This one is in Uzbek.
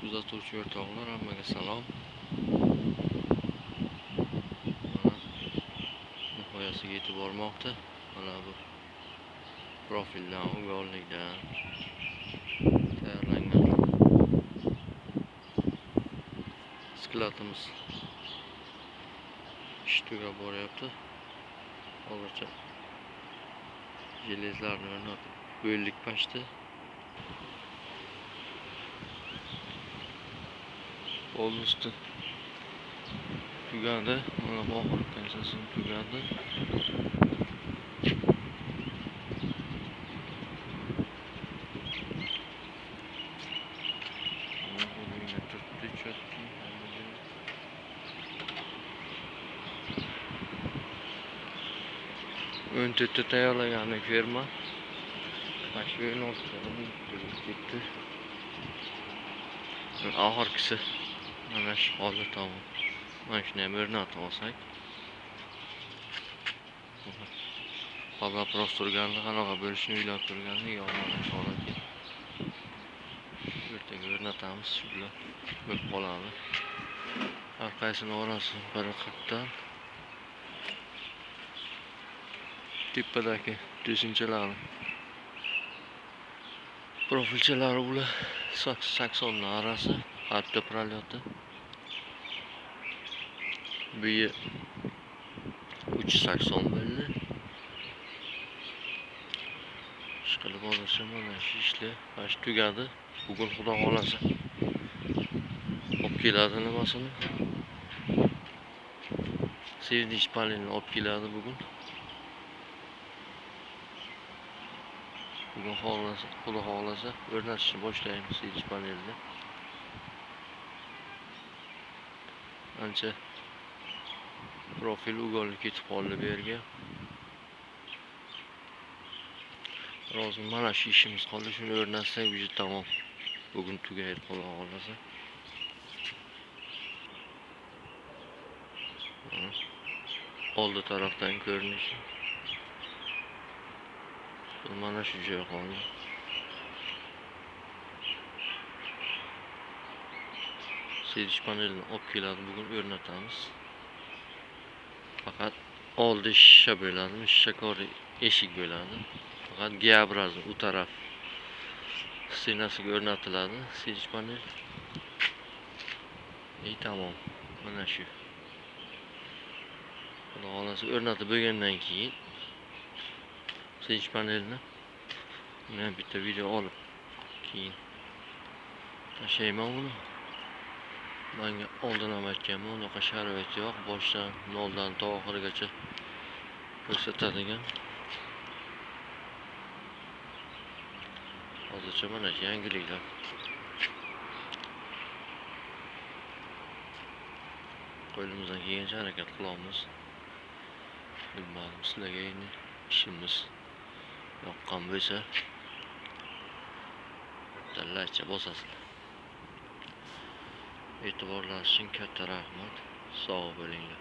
Kuzatuvchi o'rtoqlar, hammaga salom. Mana nihoyasiga yetib bormoqda. Mana bu profildan, uyg'onlikdan tayyorlangan skladimiz ish tugab boryapti. Hozircha jelezlarni o'rnatib bo'ldik pashta. Polностью tugadi. Mana bu oxirgi konsasi tugadi. Mana o'yinga turibdi, cho'tki, hamma joyi. O'n to'rtta tayyorlaganlik ferma. Mana shu 16 ketdi. Oxirgisi mana shu holda tamom. Mana shuni ham o'rnatib olsak. Вопрос turgandi, qanaqa bo'lishini o'ylab turgandi, yo'q, mana shu holatga. Ertaga o'rnatamiz, shu bilan bo'lib qoladi. Har qaysini orasi 1.40 dan. Tepadagi to'sinchalarni profilchalari ular 80 dan orasi, har bitta prolyoti. Bu yer 380 bo'ldi. Ishqilib hozircha mana shu ishlar mana shu tugadi. Bugun Xudo xolasa olib keladi nimasini. Sevdish panelini olib keladi bugun. Bugun xohlasa, Xudo xohlasa o'rnatishni boshlaymiz sevdish panelini. Ancha profil uyg'onlik ketib qoldi bu yerga. Hozir mana shu ishimiz qoldi, shuni o'rnatsak уже tamom. Bugun tugaydi Xudo xohlasa. Oldi tarafdan ko'rinishi. Mana shu joy qoldi. Sedish panelini olib keladi, bugun o'rnatamiz. Faqat oldi shisha bo'ladi, shishakori eshik bo'ladi. Faqat G-obrazni u taraf stenasiga o'rnatiladi sedish panel. Tamom. Mana shu. Xudo xolasa o'rnatib bo'lgandan keyin sedish panelini men bitta video olib keyin tashlayman uni. Menga oldin ham aytganman, unaqa sharoit yo'q, boshdan noldan to oxirigacha ko'rsatadigan. Hozircha mana shu yangiliklar. Qo'limizdan kelgancha harakat qilamiz. Bilmadim, sizlarga endi ishimiz yoqqan bo'lsa laycha bosasizlar. E'tiborlaringiz uchun katta rahmat. Sog' bo'linglar.